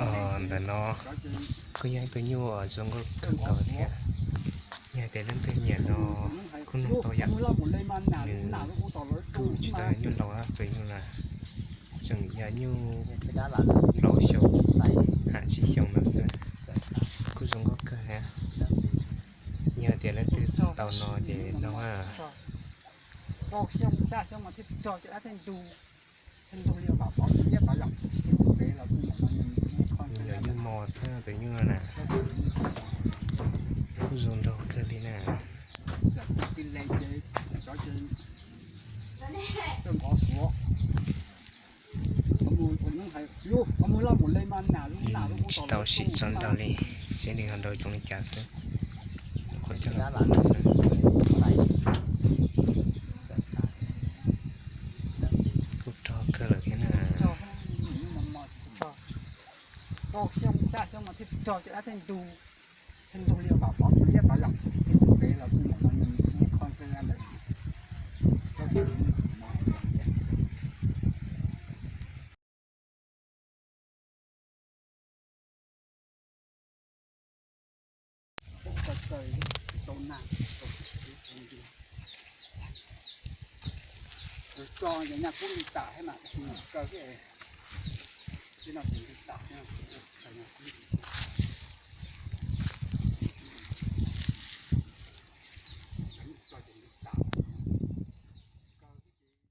Ntawm no kuj yog ib tug nyuj uas zoo nkauj kawg nkaus thiab. Yog tias leej twg nyiam no kuj nug tau yom. Nws kuj tsis tau yog nyuj laus, tus nyuj na tseem yog nyuj plaub xyoo ham tsib xyoo ntawd xwb. Kuj zoo nkauj kawg thiab. Yog tias leej twg xav tau no ces no. Yog nyuj mos xwb tus nyuj na. Kuj zoo nraug kawg li na. Tsis tau sim tso nrau li, seb nws ho nrau zoo li cas xwb. Qhov coj los kuj rog kawg lawm thiab na. Tso nyaj kub li tam thiab mas, tab sis nyuam kaw thiab, tej no kuv li tam thiab, khaws nyaj kub li tam.